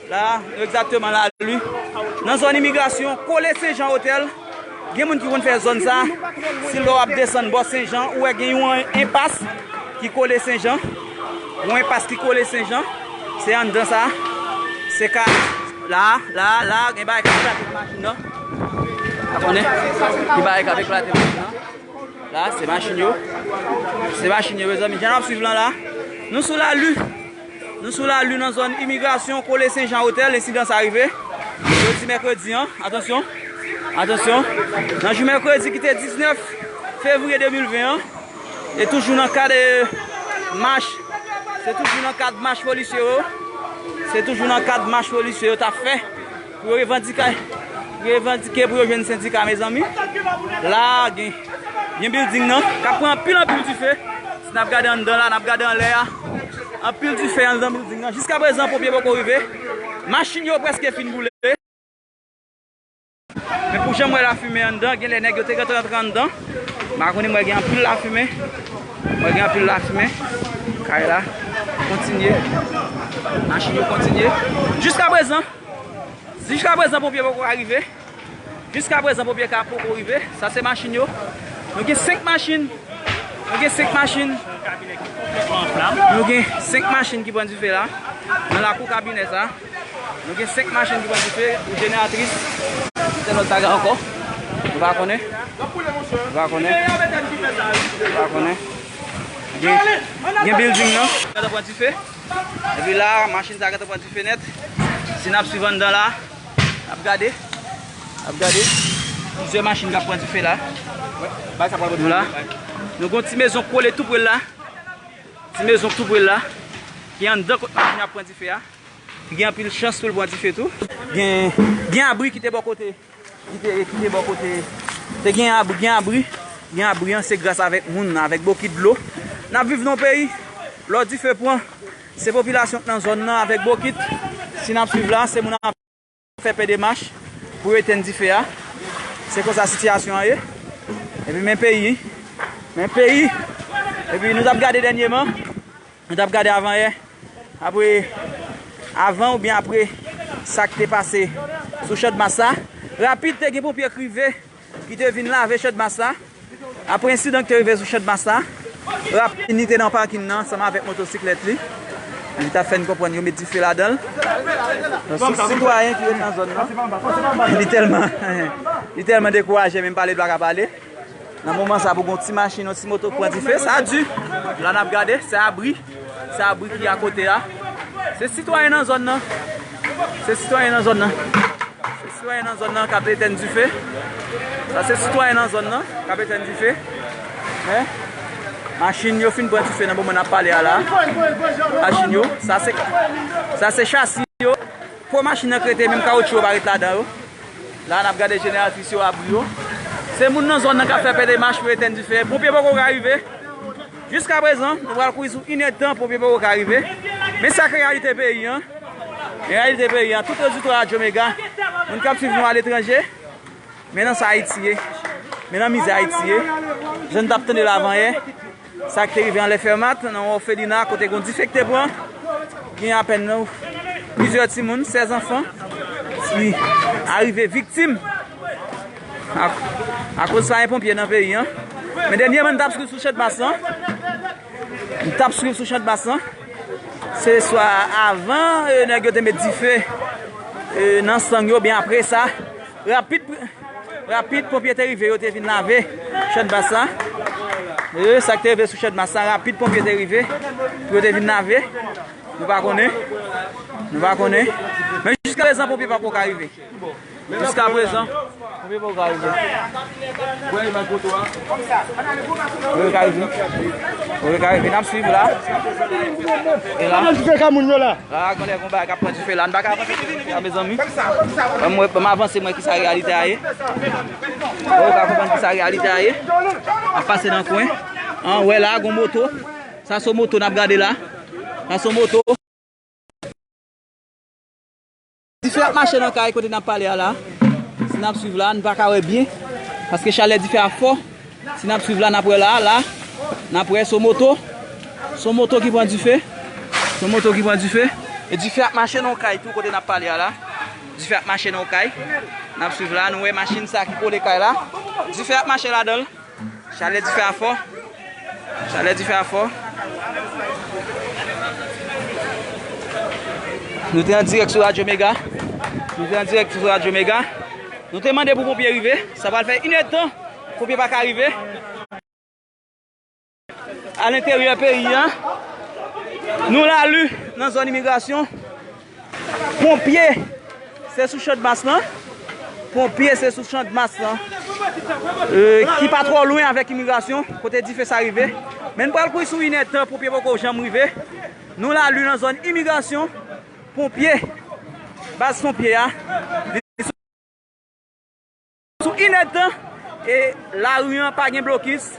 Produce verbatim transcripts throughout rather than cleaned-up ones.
La, nou egzakteman la, li. Nan zòn imigrasyon, kole Senjan Otèl. Gen moun ki konn fè zòn sa. Si lè w ap desann bò Senjan, ou wè gen yon enpas ki kole Senjan. Yon enpas ki kole Senjan. Se anndan sa. Se ka la, la, la, gen bagay k ap klate nan machin nan. Ou konnen? Gen bagay k ap eklate nan machin nan. La, se machin yo. Se machin yo, mezanmi. Jan n ap swiv lan la. Nou sou lari. Nou sou lari nan zòn imigrasyon kole Senjan Otèl, ensidan sa rive. Jodi mèkredi an, atansyon. Atansyon. Nan jou mèkredi ki te diznèf fevriye de mil ven an, e toujou nan kad, eh, mach, se toujou nan kad mach polisye yo. Se toujou nan kad mach polisye yo t ap fè pou yo revandike, revandike pou yo jwenn sendika, mezanmi. La, gen, gen bilding nan k ap pran anpil, anpil dife. Si n ap gade anndan la, n ap gade anlè a. Anpil dife anndan bilding nan. Jiska prezan, ponpye poko rive. Machin yo prèske fin boule. Men pou jan m wè lafimen anndan, gen lè nèg yo te gentan rantre anndan. M pa konnen, m wè gen anpil lafimen. M wè gen anpil lafimen. Kay la kontinye. Machin yo kontinye. Jiska prezan, jiska prezan, ponpye poko rive. Jiska prezan, ponpye ka poko rive. Sa se machin yo. Nou gen senk machin. Nou gen senk machin. Nou gen senk machin ki pran dife la. Nan lakou kabinè sa. Nou gen senk machin ki pran dife. Yon jeneratris. Kite lòt bagay ankò. Nou pa konnen. Nou pa konnen. Nou pa konnen. Gen, gen bilding nan. Gentan pran dife. Epi la, machin sa gentan pran dife nèt. Si n ap swiv anndan la, n ap gade. N ap gade. Plizyè machin k ap pran dife la. Nou la. Nou gen yon ti mezon kole tou pre l la. Ti mezon tou pre l la. Ki anndan kot machin ap pran dife a. Ki gen anpil chans pou l pran dife tou. Gen, gen abri ki te bò kote. Ki te, ki te bò kote. Te gen abri, gen abri. Gen abri an, se gras avèk moun, avèk bokit dlo. N ap viv nan yon peyi, lè dife pran, se popilasyon k nan zòn nan avèk bokit. Si n ap swiv la, se moun ap fè pè demach pou yo etenn dife a. Se konsa sitiyasyon an ye. Epi men peyi, men peyi. Epi nou t ap gade dènyèman. Nou t ap gade avan yè, apre, avan oubyen apre sa k te pase sou Channmas la. Rapid, te gen ponpye k rive, ki te vin lave Channmas la. Apre ensidan ki te rive sou Channmas la, rapid, li te nan pakin nan ansanm avèk motosiklèt li. Li t ap fè n konprann yo met dife ladan l. Donk, se sitwayen ki ret nan zòn nan. Li tèlman, li tèlman dekouraje, menm pale, li pa ka pale. Nan moman sa, pou gon ti machin, yon ti moto k pran dife, sa di. La n ap gade, se abri. Se abri ki akote a. Se sitwayen nan zòn nan. Se sitwayen nan zòn nan. Se sitwayen nan zòn nan k ap etenn dife. Sa se sitwayen nan zòn nan k ap etenn dife. Men, machin yo fin pran dife nan moman n ap pale a la. Machin yo, sa se, sa se chasi yo. Po machin nan k rete, menm kawotchou yo pa ret ladan yo. La, n ap gade jeneratris yo, abri yo. Se moun nan zòn nan k ap fè pè demach pou etenn dife. Ponpye poko ka rive. Jiska prezan, nou pral kouri sou inèdtan, ponpye poko ka rive. Men sa k reyalite peyi an. Reyalite peyi an, tout oditè Radyo Mega, moun k ap swiv nou aletranje. Men nan sa Ayiti ye. Men nan mizè Ayiti ye. Jan n t ap tande l avan yè. Sa k te rive anlè Fèmat, nan yon òfelina, kote gen yon dife k te pran. Gen apèn plizyè timoun, sèz anfan, ki arive viktim a, akoz fayen ponpye nan peyi an. Men dènyèman, n t ap swiv sou Channmas lan. M t ap swiv sou Channmas lan. Se swa avan, e, nèg yo te met dife, e, nan sang yo, byen apre sa, rapid, rapid, ponpye te rive, yo te vin lave Channmas la. E, sa k te rive sou Channmas la, rapid, ponpye te rive, pou yo te vin lave. Nou pa konnen. Nou pa konnen. Men jiska prezan, ponpye pako ka rive. Jiska prezan, ponpye poko ka rive. Ponpye ka rive. Ponpye ka rive. N ap swiv la. E la. Ann fè ka moun yo la. La, gen lè gen yon bagay k ap pran dife la. N pa ka avanse, mezanmi. Ban m wè, ban m avanse, m wè kisa reyalite a ye. Ou ka konprann kisa reyalite a ye. N ap pase nan kwen. An, wè la, gen yon moto. Sa se yon moto n ap gade la. Sa se yon moto. Dife ap mache nan kay kote n ap pale a la. Si n ap swiv la, n pa ka wè byen, paske chalè dife a fò. Si n ap swiv la, n ap wè la, la. N ap wè se yon moto. Se yon moto ki pran dife. Se yon moto ki pran dife. E dife ap mache nan yon kay tou kote n ap pale a la. Dife ap mache nan yon kay. N ap swiv la, nou wè machin sa ki kole kay la. Dife ap mache ladan l. Chalè dife a fò. Chalè dife a fò. Nou te an dirèk sou Radyo Mega. Nou te an dirèk sou Radyo Mega. Nou te mande pou ponpye rive. Sa pral fè inèdtan. Ponpye pa ka rive. A lenteryè peyi a, nou Lali nan zòn imigrasyon. Ponpye, se sou Chandmas lan. Ponpye, se sou Chandmas lan. E, ki pa twò lwen avèk imigrasyon, kote dife sa rive. Men n pral kouri sou inèdtan, ponpye poko janm rive. Nou Lali nan zòn imigrasyon. Ponpye, baz ponpye a. Sou inèdtan, e lari an pa gen blokis.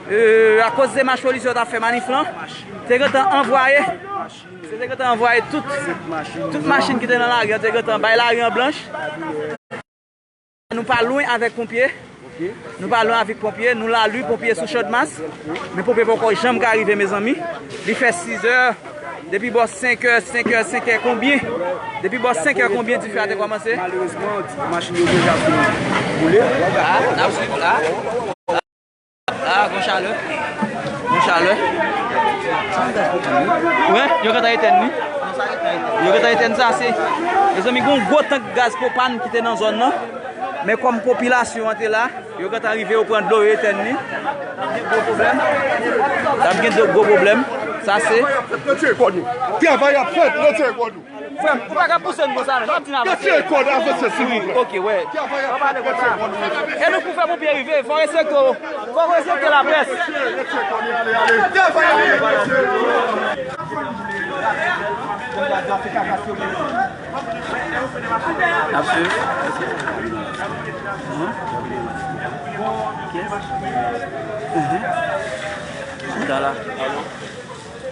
E, akoz demach polisye yo t ap fè manif lan, te gentan anvwaye, se te gentan anvwaye tout, tout machin ki te nan lari an, te gentan bay lari an blanch. Nou pa lwen avèk ponpye. Nou pa lwen avèk ponpye. Nou Lali, ponpye sou Chandmas. Men ponpye poko janm ka rive, mezanmi. Li fè sizè. Depi bò senkè, senkè, senkè konbyen? Depi bò senkè konbyen dife a te kòmanse? Malerezman, machin yo deja fin boule. Ah, n ap swiv la. Ah, gon chalè. Gon chalè. Wi, yo gentan etèn li. Yo gentan etèn sa, se, mezanmi, gon gwo tank gaz pwopàn ki te nan zòn nan. Men kòm popilasyon an te la, yo gentan rive, yo pran dlo, yo etèn li. N ap gen gwo pwoblèm. N ap gen gwo pwoblèm. Sa se. Travay ap fèt, retire kò nou. Frè m, ou pa ka pouse n konsa, non. N ap di n avanse. Retire kò nou, avanse, silvouplè. Wi, ok, wè. Pa pale konsa. E nou pou fè ponpye rive, fò respekte, fò respekte laprès. Travay ap fèt. N ap swiv. Mhm. Ok. Mhm. Chita la.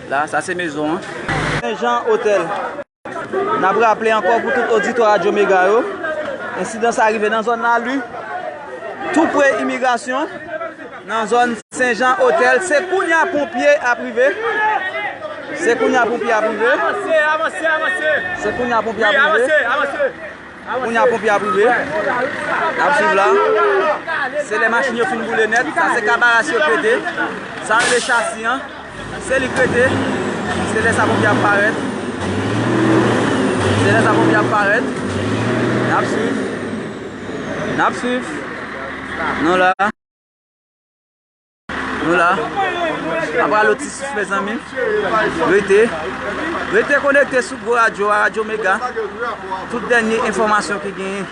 La, sa se mezon an. Sen Jan Otèl. N ap raple ankò pou tout oditwa Radyo Mega yo, ensidan sa rive nan zòn Lali, tou pre imigrasyon. Nan zòn Sen Jan Otèl, se kounye a ponpye ap rive. Se kounye a ponpye ap rive. Avanse, avanse, avanse. Se kounye a ponpye ap rive. Wi, avanse, avanse. Kounye a ponpye ap rive. N ap swiv la. Se lè machin yo fin boule nèt. Sa se kabaras yo pete. Sa rele chasi an. Se li k rete. Se lè sa ponpye ap parèt. Se lè sa ponpye ap parèt. N ap swiv. N ap swiv. Nou la. Nou la. Apre lo ti souf, mezanmi. Rete. Rete konekte sou gwo radyo a, Radyo Mega. Tout dènye enfòmasyon ki genyen,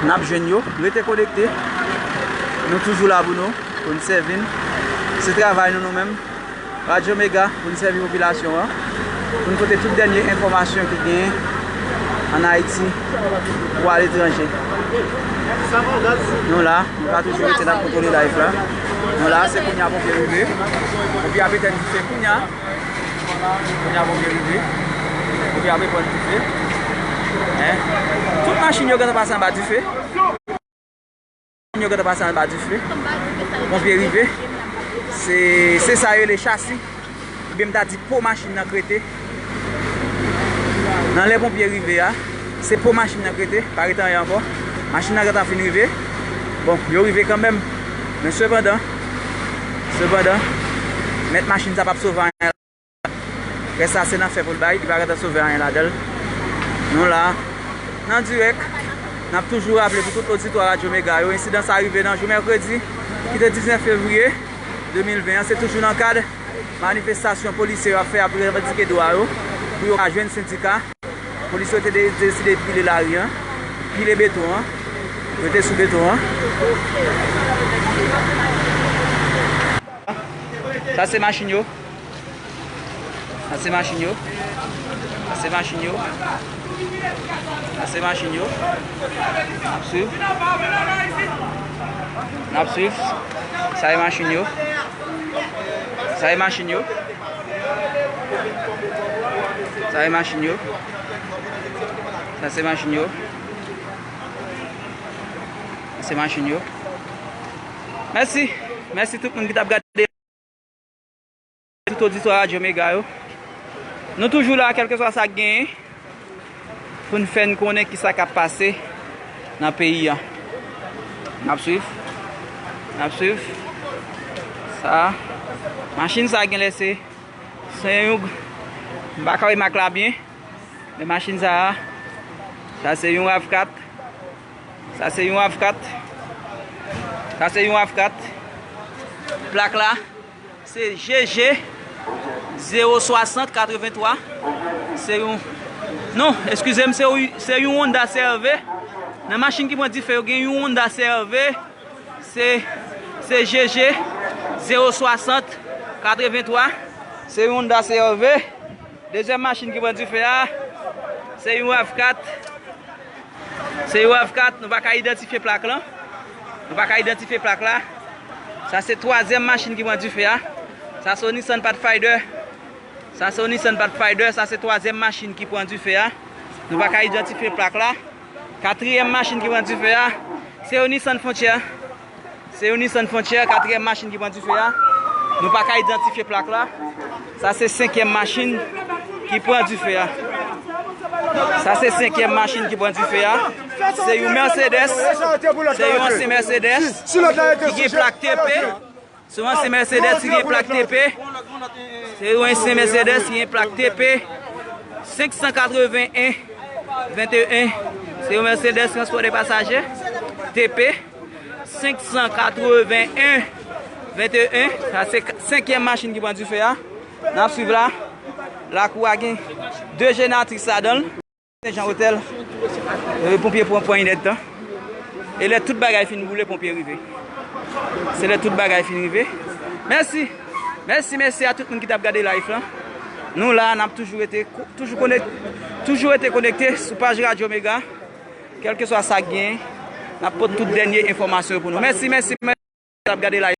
n ap jwenn yo. Rete konekte. Nou toujou la pou nou, pou n sèvi n. Se travay nou, nou menm. Radyo Mega, pou n sèvi popilasyon an, pou n pote tout dènye enfòmasyon ki genyen ann Ayiti ou aletranje. Nou la, nou ka toujou rete n ap kontwole live la. Nou la, se kounye a ponpye rive. Ponpye ap etenn dife kounye a. Kounye a ponpye rive. Ponpye ap etenn dife. Hein? Tout machin yo gentan pase anba dife. Yo gentan pase anba dife. Ponpye rive. Se, se sa yo rele chasi. Oubyen m ta di po machin nan k rete. Nan lè ponpye rive a, se po machin nan k rete. Pa rete anyen ankò. Machin nan gentan fin rive. Bon, yo rive kanmenm. Men sepandan, sepandan, mèt machin sa p ap sove anyen. Rès la se nan fè pou l bay, li pa gentan sove anyen ladan l. Nou la, nan dirèk, n ap toujou raple pou tout oditwa Radyo Mega yo, ensidan sa rive nan jou mèkredi, ki te diznèf fevriye de mil ven an, se toujou nan kad manifestasyon polisye yo ap fè, ap revandike dwa yo, pou yo ka jwenn sendika. Polisye yo te de-, deside pile lari an, pile beton an, yo te sou beton an. Sa se machin yo. Sa se machin yo. Sa se machin yo. Sa se machin yo. N ap swiv. N ap swiv. Sa e machin yo. Sa e machin yo. Sa e machin yo. Sa se machin yo. Sa se machin yo. Mèsi. Mèsi tout moun ki t ap gade. Tout oditwa Radyo Mega yo. Nou toujou la, kèlkeswa sa k genyen, pou n fè n konnen ki sa k ap pase nan peyi a. N ap swiv. N ap swiv. Sa. Machin sa genlè se, se yon, m pa ka wè mak la byen. Men machin sa a, sa se yon rav kat. Sa se yon rav kat. Sa se yon rav kat. Plak la, se G G zewo swasant katrevenntwa. Se yon, non, eskize m, se yon, se yon Honda C R V. Nan machin ki pran dife yo, gen yon Honda C R V. Se, se G G zewo swasant katrevenntwa. Se yon Honda C R V. Dezyèm machin ki pran dife a, se yon rav kat. Se yon rav kat, nou pa ka idantifye plak lan. Nou pa ka idantifye plak la. Sa se twazyèm machin ki pran dife a. Sa se yon Nissan Pathfinder. Sa se yon Nissan Pathfinder, sa se twazyèm machin ki pran dife a. Nou pa ka idantifye plak la. Katriyèm machin ki pran dife a, se yon Nissan Frontier. Se yon Nissan Frontier, katriyèm machin ki pran dife a. Nou pa ka idantifye plak la. Sa se senkyèm machin ki pran dife a. Sa se senkyèm machin ki pran dife a. Se yon Mercedes. Se yon ansyen Mercedes ki gen plak T P. Se yon ansyen Mercedes ki gen plak T P. Se yon ansyen Mercedes ki gen plak T P senk san katreven en venteyen. Se yon Mercedes transpò de pasaje T P senk san katreven en venteyen. Sa se senkyèm machin ki pran dife a. N ap swiv la. Lakou a gen de jenatris ladan l. Senjan Otèl. E, ponpye pran pran yon èdtan. E lè tout bagay fin boule, ponpye rive. Se lè tout bagay fin rive. Mèsi. Mèsi, mèsi a tout moun ki t ap gade live lan. Nou la, n ap toujou rete ko-, toujou konek-, toujou rete konekte sou paj Radyo Mega. Kèlkeswa sa k genyen, n ap pote tout dènye enfòmasyon yo pou nou. Mèsi, mèsi, mèsi. T ap gade live.